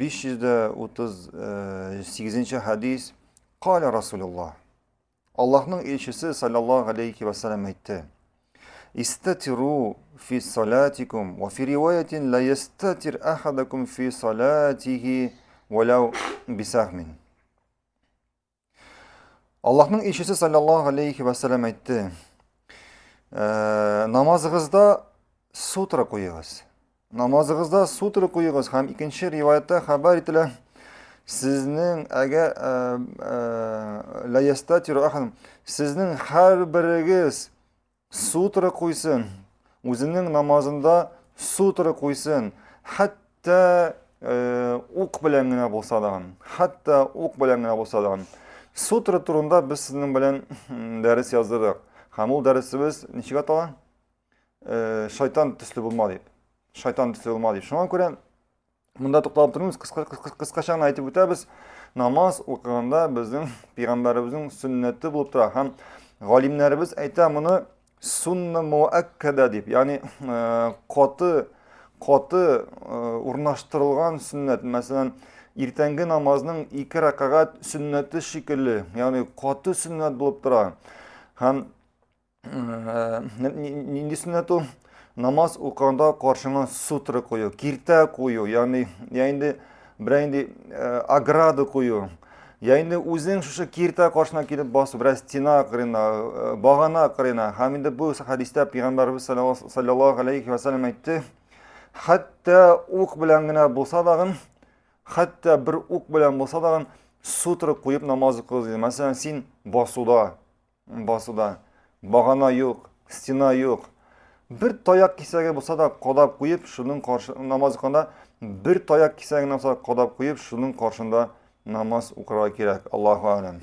538 хәдис. Каля Расулуллах. Аллаһның илчесе саллаллаһу алейхи ва саллям әйтте. Истатиру фи салатикум ва фи риваятин ла ястатир ахадакум фи салатихи валау бисахмин. Аллаһның илчесе саллаллаһу алейхи ва саллям әйтте. Э, намазыгызда сутра куегыз. Намазыгызда сутра куегыз һәм икенче риваятта хәбәр ителә. Сезнең әгәр э, э, ла ястатиру ахадум сезнең һәрберегез Сутра куйсын, үзенең намазында сутра куйсын, хәтта э, ук белән генә булса да, хәтта ук белән генә булса да. Сутра турында без сезнең белән дәрес яздырдык. Һәм ул дәресебез ничек атала? Э, шайтан төсле булма дип. Шайтан төсле булма дип. Шуңа күрә Монда тукталып тормыйбыз, кыскача гына әйтеп үтәбез. Намаз укыганда безнең пәйгамбәребезнең сөннәте булып тора һәм галимнәребез әйтә моны сунна муаккада дип, ягъни э, каты каты э, урнаштырылган сөннәт. Мәсәлән, иртәнге намазның ике рәкәгать сөннәте шикелле, ягъни каты сөннәт булып тора. Һәм нинди сөннәт ул? Намаз укыганда каршыңа сутра кую, киртә кую, ягъни я инде берәр инде ограда кую, я инде үзең шушы киртә каршына килеп басу, берәр стена кырыена, багана кырыена. Һәм инде бу хәдистә пәйгамбәребез саллаллаһу алейхи ва саллям әйтте, хәтта ук белән генә булса дагын, хәтта бер ук белән булса дагын сутра куеп намаз укыгыз диде. Мәсәлән, син басуда, Басуда багана юк, стена юк. Бер таяк кисәге булса да кадап куеп, шуның каршы намаз укыганда бер таяк кисәген булса кадап куеп, шуның каршында намаз укырга кирәк. Аллаһу алям.